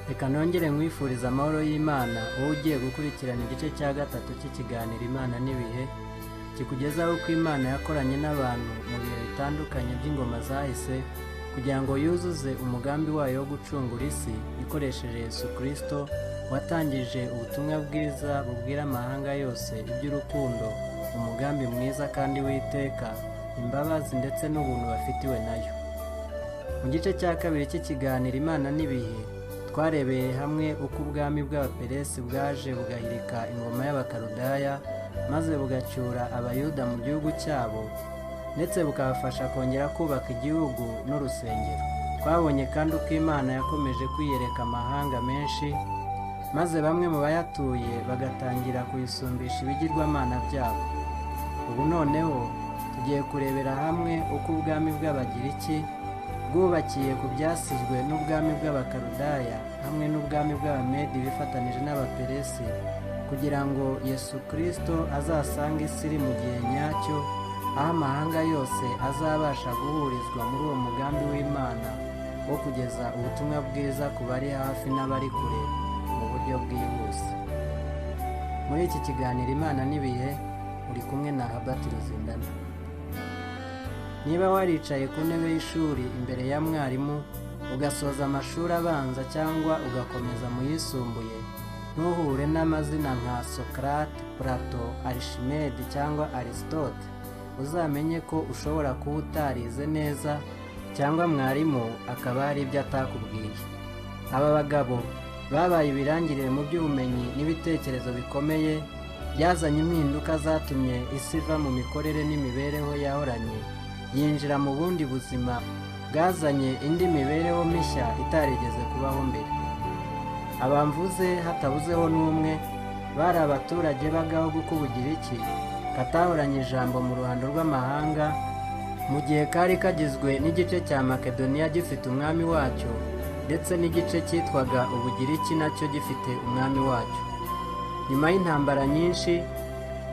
Reka nongere nkwifurize amahoro y'Imana, wowe ugiye gukurikirana igice cya gatatu cy'ikiganiro Imana n'ibihe, kikugezaho uko Imana yakoranye n'abantu mu bihe bitandukanye by'ingoma zahise, kugira ngo yuzuze umugambi wayo wo gucungura isi ikoresheje Yesu Kristo, watangije ubutumwa bwiza bubwira amahanga yose iby'urukundo, umugambi mwiza kandi w'iteka, imbabazi ndetse n'ubuntu bafitiwe nayo. Mu gice cya kabiri cy'ikiganiro Imana n'ibihe, twarebeye hamwe uko ubwami bw'Abaperesi bwaje bugahirika ingoma y'Abakaludaya, maze bugacyura Abayuda mu gihugu cyabo, ndetse bukabafasha kongera kubaka igihugu n'urusengero. Twabonye kandi uko Imana yakomeje kwiyereka amahanga menshi, maze bamwe mu bayatuye bagatangira kuyisumbisha ibigirwamana byabo. Ubu noneho tugiye kurebera hamwe uko ubwami bw'Abagiriki bwubakiye ku byasizwe n'ubwami bw'Abakaludaya hamwe n'ubwami bw'Abamedi bifatanije n'Abaperesi, kugira ngo Yesu Kristo azasange isi iri mu gihe nyacyo, aho amahanga yose azabasha guhurizwa muri uwo mugambi w'Imana wo kugeza ubutumwa bwiza ku bari hafi n'abari kure mu buryo bwihuse. Muri iki kiganiro Imana n'ibihe, uri kumwe na Habert Ruzindana. Niba waricaye ku ntebe y'ishuri imbere ya mwarimu, ugasoza amashuri abanza cyangwa ugakomeza mu yisumbuye, ntuhure n'amazina nka Socrate, Plato, Archimede cyangwa Aristote, uzamenye ko ushobora kuba utarize neza cyangwa mwarimu akaba hari ibyo atakubwiye. Aba bagabo babaye ibirangirire mu by'ubumenyi n'ibitekerezo bikomeye byazanye impinduka zatumye isi iva mu mikorere n'imibereho yahoranye, yinjira mu bundi buzima bwazanye indi mibereho mishya itarigeze kubaho mbere. Abamvuze hatabuzeho n'umwe bari abaturage b'agahugu k'Ubugiriki katahoranye ijambo mu ruhando rw'amahanga, mu gihe kari kagizwe n'igice cya Makedoniya gifite umwami wacyo, ndetse n'igice cyitwaga Ubugiriki nacyo gifite umwami wacyo. Nyuma y'intambara nyinshi,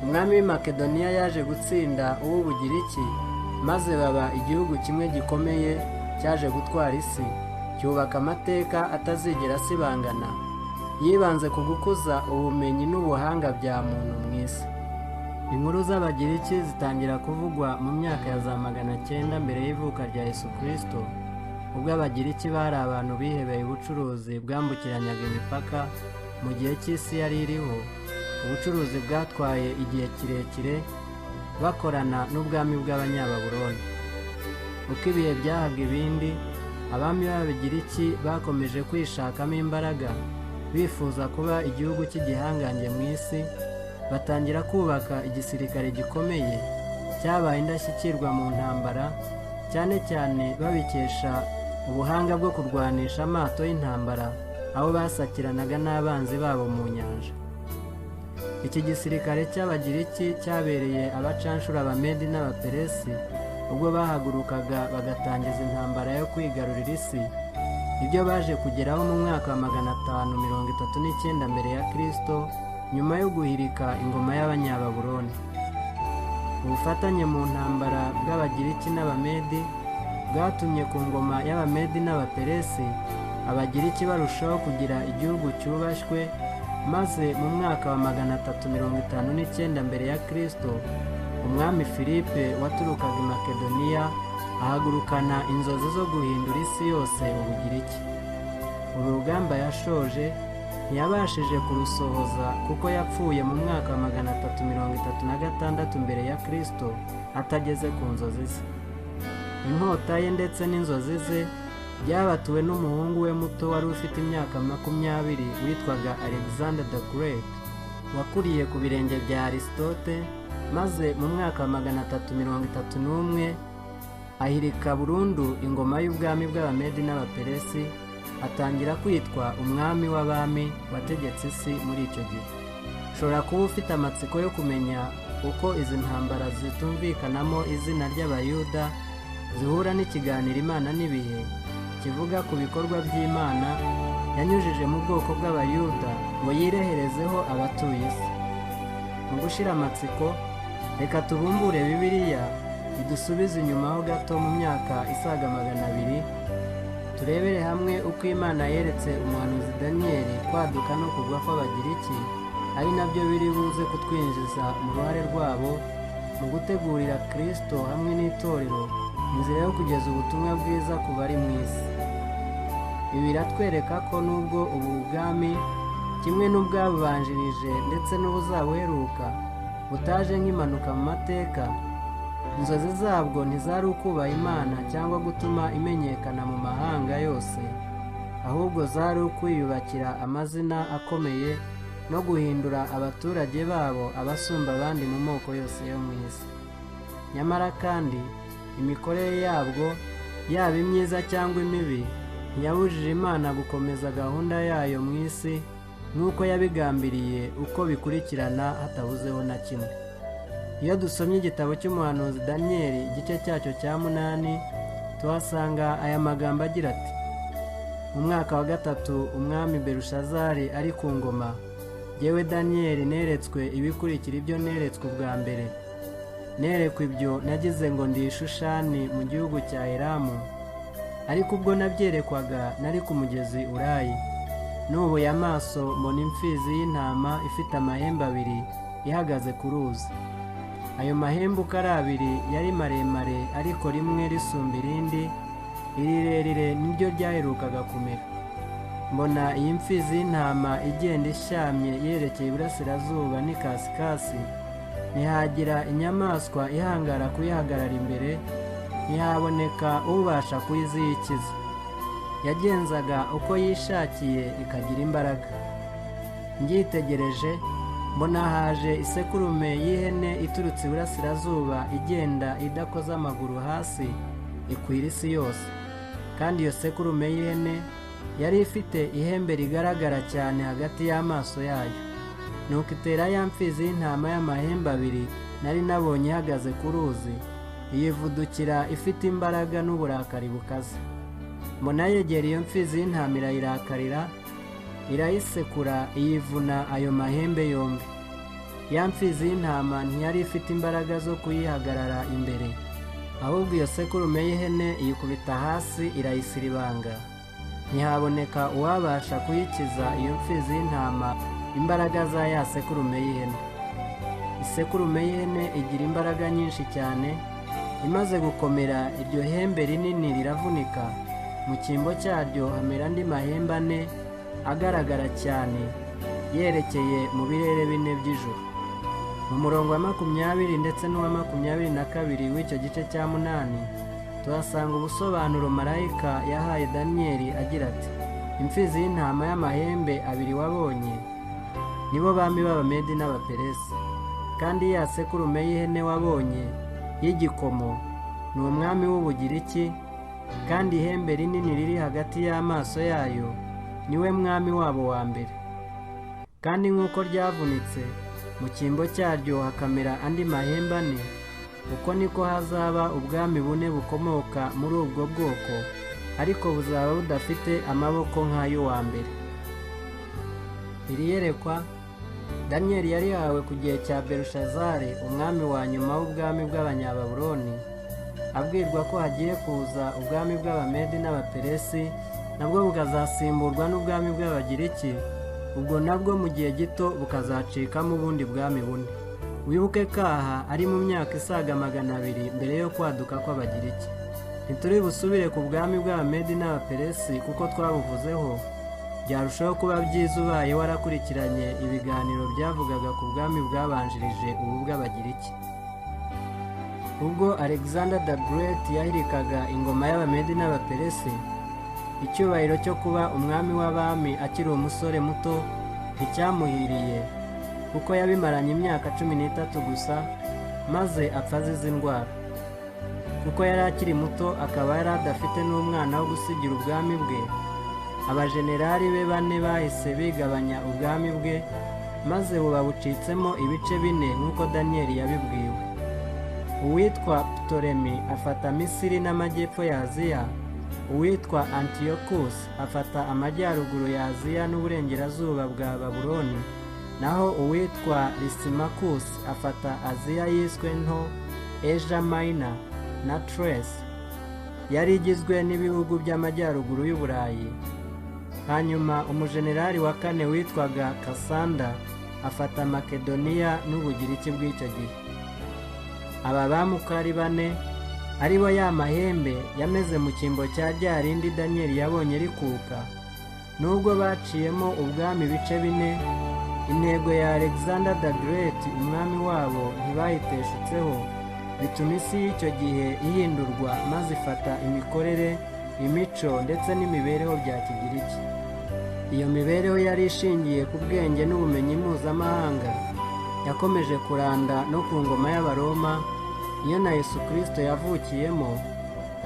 umwami w'i Makedoniya yaje gutsinda uw'Ubugiriki, maze baba igihugu kimwe gikomeye cyaje gutwara isi, cyubaka amateka atazigera asibangana, yibanze ku gukuza ubumenyi n'ubuhanga bya muntu mu isi. Inkuru z'Abagiriki zitangira kuvugwa mu myaka ya za 900 mbere y'ivuka rya Yesu Kristo, ubwo Abagiriki bari abantu bihebeye ubucuruzi bwambukiranyaga imipaka. Mu gihe cy'isi yari iriho, ubucuruzi bwatwaye igihe kirekire bakorana n'ubwami bw'Abanyababuloni. Uko ibihe byahaga ibindi, abami b'Abagiriki bakomeje kwishakamo imbaraga, bifuza kuba igihugu cy'igihangange mu isi, batangira kubaka igisirikare gikomeye cyabaye indashyikirwa mu ntambara, cyane cyane babikesha ubuhanga bwo kurwanisha amato y'intambara, aho basakiranaga n'abanzi babo mu nyanja. Iki gisirikare cy'Abagiriki cyabereye abacanshuro Abamedi n'Abaperesi ubwo bahagurukaga bagatangiza intambara yo kwigarurira isi, ibyo baje kugeraho mu mwaka wa 539 mbere ya Kristo, nyuma yo guhirika ingoma y'Abanyababuloni. Ubufatanye mu ntambara bw'Abagiriki n'Abamedi bwatumye ku ngoma y'Abamedi n'Abaperesi Abagiriki barushaho kugira igihugu cyubashywe, maze mu mwaka wa 359 mbere ya Kristo, umwami Filipe waturukaga i Makedoniya ahagurukana inzozi zo guhindura isi yose Ubugiriki. Uru rugamba yashoje ntiyabashije kurusohoza kuko yapfuye mu mwaka wa 336 mbere ya Kristo atageze ku nzozi ze. Inkota ye ndetse n'inzozi ze byabatuwe n'umuhungu we muto wari ufite imyaka 20 witwaga Alexander the Great, wakuriye ku birenge bya Aristote, maze mu mwaka wa 331 ahirika burundu ingoma y'ubwami bw'Abamedi n'Abaperesi, atangira kwitwa umwami w'abami wategetse isi muri icyo gihe. Ushobora kuba ufite amatsiko yo kumenya uko izi ntambara zitumvikanamo izina ry'Abayuda zihura n'ikiganiro Imana n'ibihe kivuga ku bikorwa by'Imana yanyujije mu bwoko bw'Abayuda ngo yireherezeho abatuye isi. Mu gushira amatsiko, reka tubumbure Bibiliya idusubize inyuma ho gato mu myaka isaga 200, Turebere hamwe uko Imana yeretse umuhanuzi Daniyeli kwaduka no kugwa kw'Abagiriki, ari nabyo biri buze kutwinjiza mu ruhare rwabo mu gutegurira Kristo hamwe n'itorero inzira yo kugeza ubutumwa bwiza ku bari mu isi. Ibi biratwereka ko nubwo ubu bwami kimwe n'ubwabubanjirije ndetse n'ubuzabuheruka butaje nk'impanuka mu mateka, inzozi zabwo ntizari ukubaha Imana cyangwa gutuma imenyekana mu mahanga yose, ahubwo zari ukwiyubakira amazina akomeye no guhindura abaturage babo abasumba abandi mu moko yose yo mu isi. Nyamara kandi imikorere yabwo, yaba imyiza cyangwa imibi, ntiyabujije Imana gukomeza gahunda yayo mu isi nk'uko yabigambiriye uko bikurikirana hatabuzeho na kimwe. Iyo dusomye igitabo cy'umuhanuzi Daniyeli igice cyacyo cya 8, tuhasanga aya magambo agira ati: mu mwaka wa 3 umwami Belushazari ari ku ngoma, jyewe Daniyeli neretswe ibikurikira ibyo neretswe ubwa mbere. Nerekwa ibyo nagize ngo ndi i Shushani mu gihugu cya Elamu, ariko ubwo nabyerekwaga nari ku mugezi Urayi. Nubuye amaso mbona imfizi y'intama ifite amahembe abiri ihagaze ku ruzi. Ayo mahembe uko ari abiri yari maremare, ariko rimwe risumba irindi, irirerire niryo ryaherukaga kumera. Mbona iyi mfizi y'intama igenda ishyamye yerekeye iburasirazuba n'ikasikasi, ntihagira inyamaswa ihangara kuyihagarara imbere, ntihaboneka ubasha kuyiziyikiza. Yagenzaga uko yishakiye ikagira imbaraga. Mbyitegereje mbona haje isekurume y'ihene iturutse iburasirazuba igenda idakoza amaguru hasi, ikwira isi yose. Kandi iyo sekurume y'ihene yari ifite ihembe rigaragara cyane hagati y'amaso yayo. Nuko itera ya mfizi y'intama y'amahembe abiri nari nabonye ihagaze ku ruzi, iyivudukira ifite imbaraga n'uburakari bukaze. Mbona yegera iyo mfizi y'intama irayirakarira, irayisekura, iyivuna ayo mahembe yombi. Ya mfizi y'intama ntiyari ifite imbaraga zo kuyihagarara imbere, ahubwo iyo sekurume y'ihene iyikubita hasi irayisiribanga. Ntihaboneka uwabasha kuyikiza iyo mfizi y'intama imbaraga za ya sekurume y'ihene. Isekurume y'ihene igira imbaraga nyinshi cyane, imaze gukomera iryo hembe rinini riravunika, mu cyimbo cyaryo hamera andi mahembe ane agaragara cyane yerekeye mu birere bine by'ijuru. Mu murongo wa 20 ndetse n'uwa 22 w'icyo gice cya 8 tuhasanga ubusobanuro marayika yahaye Daniyeli agira ati: imfizi y'intama y'amahembe abiri wabonye nibo bami b'Abamedi n'Abaperesi, kandi ya sekurume y'ihene wabonye y'igikomo ni umwami w'Ubugiriki, kandi ihembe rinini riri hagati y'amaso yayo niwe mwami wabo wa mbere. Kandi nk'uko ryavunitse mu cyimbo cyaryo hakamera andi mahembe ane, uko niko hazaba ubwami bune bukomoka muri ubwo bwoko, ariko buzaba budafite amaboko nk'ay'uwa mbere. Iri yerekwa Daniyeli yarihawe ku gihe cya Belushazari, umwami wa nyuma w'ubwami bw'Abanyababuloni, abwirwa ko hagiye kuza ubwami bw'Abamedi n'Abaperesi, nabwo bukazasimburwa n'ubwami bw'Abagiriki, ubwo nabwo mu gihe gito bukazacikamo ubundi bwami bune. Wibuke ko aha ari mu myaka isaga 200 mbere yo kwaduka kw'Abagiriki. Ntituri busubire ku bwami bw'Abamedi n'Abaperesi kuko twabuvuzeho, byarushaho kuba byiza ubaye warakurikiranye ibiganiro byavugaga ku bwami bwabanjirije ubu bw'Abagiriki. Ubwo Alexander the Great yahirikaga ingoma y'Abamedi n'Abaperesi, icyubahiro cyo kuba umwami w'abami akiri umusore muto nticyamuhiriye, kuko yabimaranye imyaka 13 gusa, maze apfa azize indwara. Kuko yari akiri muto akaba yari adafite n'umwana wo gusigira ubwami bwe, abajenerali be bane bahise bigabanya ubwami bwe, maze buba bucitsemo ibice bine nk'uko Daniyeli yabibwiwe. Uwitwa Ptolemy afata Misiri n'amajyepfo ya Aziya, uwitwa Antiochus afata amajyaruguru ya Aziya n'uburengerazuba bwa Babuloni, naho uwitwa Lysimachus afata Aziya yiswe nto, Asia Minor na Thrace. Yari igizwe n'ibihugu by'amajyaruguru y'Uburayi. Hanyuma umujenerali wa kane witwaga Kasanda afata Makedoniya n'Ubugiriki bw'icyo gihe. Aba bami uko ari bane, ari bo ya mahembe yameze mu cyimbo cya rya rindi Daniyeli yabonye rikuka, nubwo baciyemo ubwami ibice bine, intego ya Alexander the Great umwami wabo ntibayiteshutseho, bituma isi y'icyo gihe ihindurwa maze ifata imikorere, imico ndetse n'imibereho bya Kigiriki. Iyo mibereho yari ishingiye ku bwenge n'ubumenyi mpuzamahanga yakomeje kuranda no ku ngoma y'Abaroma, iyo na Yesu Kristo yavukiyemo,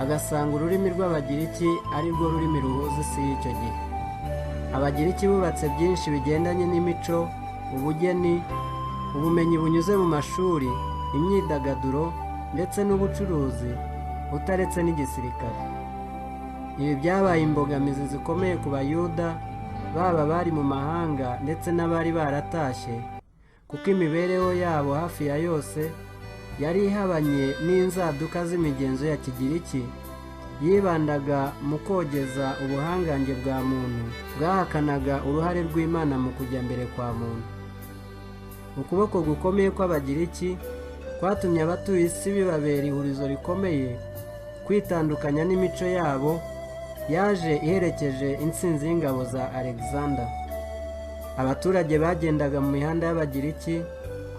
agasanga ururimi rw'Abagiriki ari rwo rurimi ruhuza isi y'icyo gihe. Abagiriki bubatse byinshi bigendanye n'imico, ubugeni, ubumenyi bunyuze mu mashuri, imyidagaduro ndetse n'ubucuruzi, utaretse n'igisirikare. Ibi byabaye imbogamizi zikomeye ku Bayuda, baba bari mu mahanga ndetse n'abari baratashye, kuko imibereho yabo hafi ya yose yari ihabanye n'inzaduka z'imigenzo ya Kigiriki, yibandaga mu kogeza ubuhangange bwa muntu, bwahakanaga uruhare rw'Imana mu kujya mbere kwa muntu. Ukuboko gukomeye kw'Abagiriki kwatumye abatuye isi bibabera ihurizo rikomeye kwitandukanya n'imico yabo yaje iherekeje intsinzi y'ingabo za Alexander. Abaturage bagendaga mu mihanda y'Abagiriki,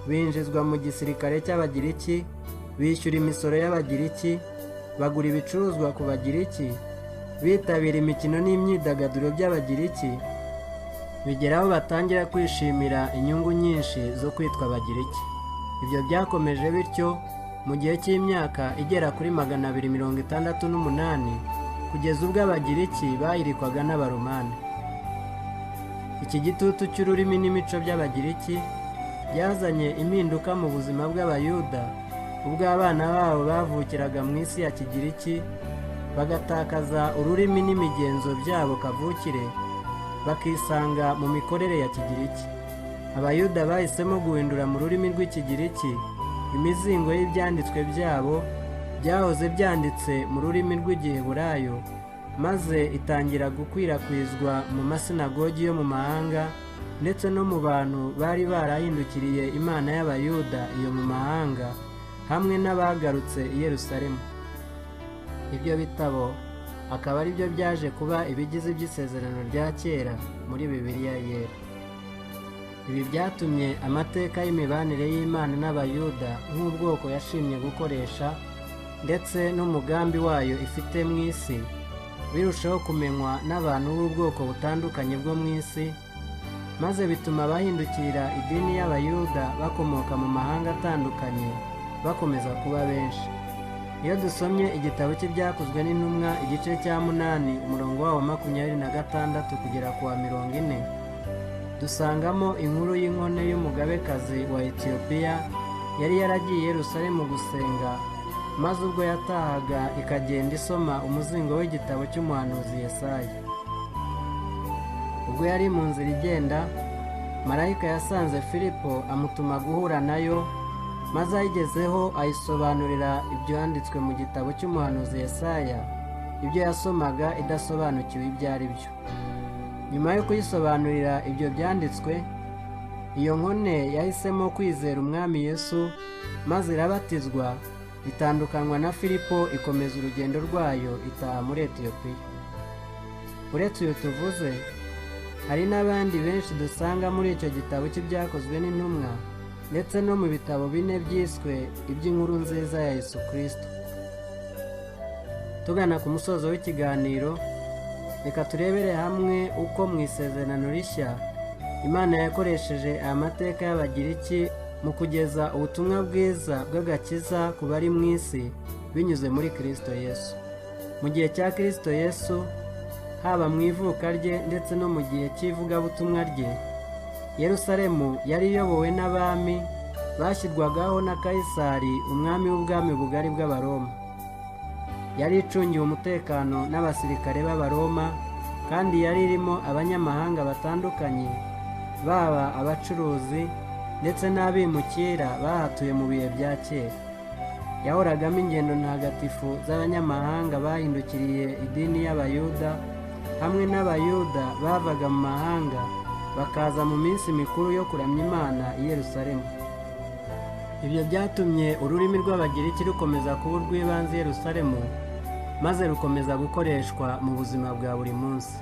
binjizwa mu gisirikare cy'Abagiriki, bishyura imisoro y'Abagiriki, bagura ibicuruzwa ku Bagiriki, bitabira imikino n'imyidagaduro by'Abagiriki, bigera aho batangira kwishimira inyungu nyinshi zo kwitwa Abagiriki. Ibyo byakomeje bityo mu gihe cy'imyaka igera kuri 268, kugeza ubwo Abagiriki bahirikwaga n'Abaromani. Iki gitutu cy'ururimi n'imico by'Abagiriki byazanye impinduka mu buzima bw'Abayuda, ubwo abana babo bavukiraga mu isi ya Kigiriki, bagatakaza ururimi n'imigenzo byabo kavukire, bakisanga mu mikorere ya Kigiriki. Abayuda bahisemo guhindura mu rurimi rw'Ikigiriki imizingo y'ibyanditswe byabo byahoze byanditse mu rurimi rw'Igiheburayo, maze itangira gukwirakwizwa mu masinagogi yo mu mahanga ndetse no mu bantu bari barahindukiriye Imana y'Abayuda iyo mu mahanga, hamwe n'abagarutse i Yerusalemu. Ibyo bitabo akaba ari byo byaje kuba ibigize iby'Isezerano rya Kera muri Bibiliya Yera. Ibi byatumye amateka y'imibanire y'Imana n'Abayuda nk'ubwoko yashimye gukoresha, ndetse n'umugambi wayo ifite mu isi, birushaho kumenywa n'abantu b'ubwoko butandukanye bwo mu isi, maze bituma abahindukirira idini y'Abayuda bakomoka mu mahanga atandukanye bakomeza kuba benshi. Iyo dusomye igitabo cy'Ibyakozwe n'Intumwa igice cya 8 umurongo wawo 26 kugera ku wa 40, dusangamo inkuru y'inkone y'umugabekazi wa Etiyopiya yari yaragiye i Yerusalemu gusenga, maze ubwo yatahaga ikagenda isoma umuzingo w'igitabo cy'umuhanuzi Yesaya. Ubwo yari mu nzira igenda, marayika yasanze Filipo amutuma guhura nayo, maze ayigezeho ayisobanurira ibyanditswe mu gitabo cy'umuhanuzi Yesaya, ibyo yasomaga idasobanukiwe ibyo ari byo. Nyuma yo kuyisobanurira ibyo byanditswe, iyo nkone yahisemo kwizera Umwami Yesu, maze irabatizwa, itandukanywa na Filipo, ikomeza urugendo rwayo itaha muri Etiyopiya. Uretse uyu tuvuze, hari n'abandi benshi dusanga muri icyo gitabo cy'Ibyakozwe n'Intumwa, ndetse no mu bitabo bine byiswe iby'inkuru nziza ya Yesu Kristo. Tugana ku musozo w'ikiganiro, reka turebere hamwe uko mu Isezerano Rishya Imana yakoresheje aya mateka y'Abagiriki mu kugeza ubutumwa bwiza bw'agakiza ku bari mu isi binyuze muri Kristo Yesu. Mu gihe cya Kristo Yesu, haba mu ivuka rye ndetse no mu gihe cy'ivugabutumwa rye, Yerusalemu yari iyobowe n'abami bashyirwagaho na Kayisari, umwami w'ubwami bugari bw'Abaroma. Yari icungiwe umutekano n'abasirikare b'Abaroma, kandi yari irimo abanyamahanga batandukanye, baba abacuruzi ndetse n'abimukira bahatuye mu bihe bya kera. Yahoragamo ingendo ntagatifu z'abanyamahanga bahindukiriye idini y'Abayuda, hamwe n'Abayuda bavaga mu mahanga bakaza mu minsi mikuru yo kuramya Imana i Yerusalemu. Ibyo byatumye ururimi rw'Abagiriki rukomeza kuba urw'ibanze i Yerusalemu, maze rukomeza gukoreshwa mu buzima bwa buri munsi.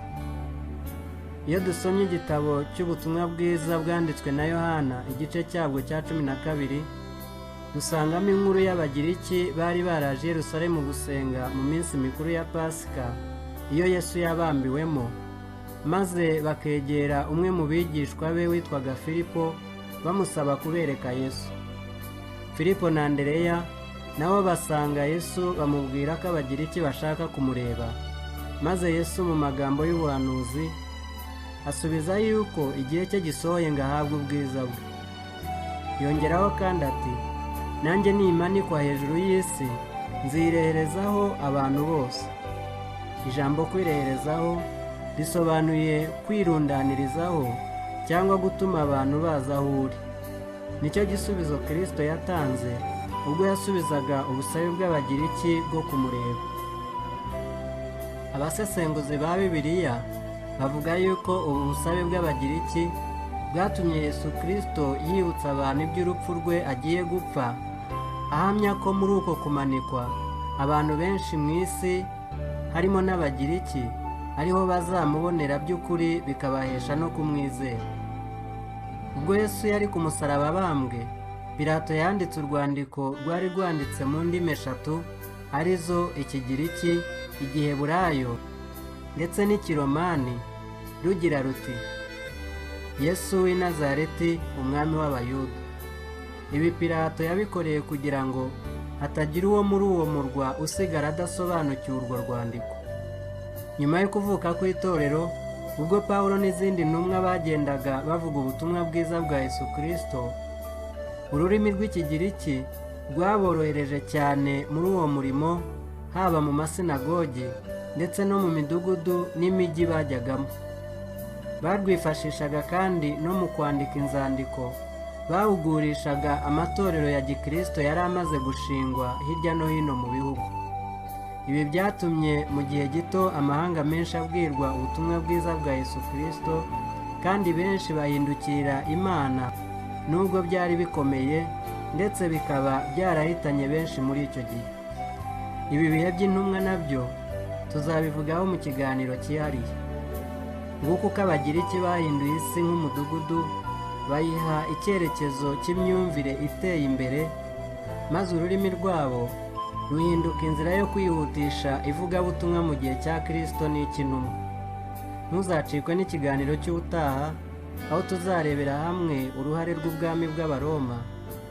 Iyo dusomye igitabo cy'ubutumwa bwiza bwanditswe na Yohana, igice cyabwo cya 12, dusangamo inkuru y'Abagiriki bari baraje i Yerusalemu gusenga mu minsi mikuru ya Pasika iyo Yesu yabambiwemo, maze bakegera umwe mu bigishwa be witwaga Filipo bamusaba kubereka Yesu. Filipo na Andereya nabo basanga Yesu bamubwira ko Abagiriki bashaka kumureba, maze Yesu mu magambo y'ubuhanuzi asubiza yuko igihe cye gisohoye ngo ahabwe ubwiza bwe. Yongeraho kandi ati: nanjye nimanikwa hejuru y'isi nzireherezaho abantu bose. Ijambo kwireherezaho risobanuye kwirundanirizaho cyangwa gutuma abantu baza aho uri. Nicyo gisubizo Kristo yatanze ubwo yasubizaga ubusabe bw'Abagiriki bwo kumureba. Abasesenguzi ba Bibiliya bavuga yuko ubu busabe bw'Abagiriki bwatumye Yesu Kristo yibutsa abantu iby'urupfu rwe agiye gupfa, ahamya ko muri uko kumanikwa abantu benshi mu isi harimo n'Abagiriki ariho bazamubonera by'ukuri, bikabahesha no kumwizera. Ubwo Yesu yari ku musaraba abambwe, Pilato yanditse urwandiko rwari rwanditse mu ndimi 3, arizo Ikigiriki, Igiheburayo ndetse n'Ikiromani, rugira ruti: Yesu w'i Nazareti, umwami w'Abayuda. Ibi Pilato yabikoreye kugira ngo hatagira uwo muri uwo murwa usigara adasobanukiwe urwo rwandiko. Nyuma yo kuvuka kw'itorero, ubwo Pawulo n'izindi ntumwa bagendaga bavuga ubutumwa bwiza bwa Yesu Kristo, ururimi rw'Ikigiriki rwaborohereje cyane muri uwo murimo, haba mu masinagogi ndetse no mu midugudu n'imijyi bajyagamo. Barwifashishaga kandi no mu kwandika inzandiko bawugurishaga amatorero ya Gikristo yari amaze gushingwa hirya no hino mu bihugu. Ibi byatumye mu gihe gito amahanga menshi abwirwa ubutumwa bwiza bwa Yesu Kristo, kandi benshi bahindukirira Imana nubwo byari bikomeye ndetse bikaba byarahitanye benshi muri icyo gihe. Ibi bihe by'intumwa nabyo tuzabivugaho mu kiganiro cyihariye. Nguko uko Abagiriki bahinduye isi nk'umudugudu, bayiha icyerekezo cy'imyumvire iteye imbere, maze ururimi rwabo ruhinduka inzira yo kwihutisha ivugabutumwa mu gihe cya Kristo n'icy'intumwa. Ntuzacikwe n'ikiganiro cy'ubutaha, aho tuzarebera hamwe uruhare rw'ubwami bw'Abaroma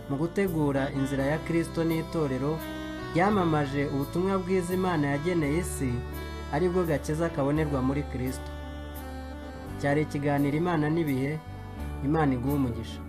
mu gutegura inzira ya Kristo n'itorero ryamamaje ubutumwa bwiza Imana yageneye isi, aribwo gakiza kabonerwa muri Kristo. Cyari ikiganiro Imana n'ibihe. Imana iguhe umugisha.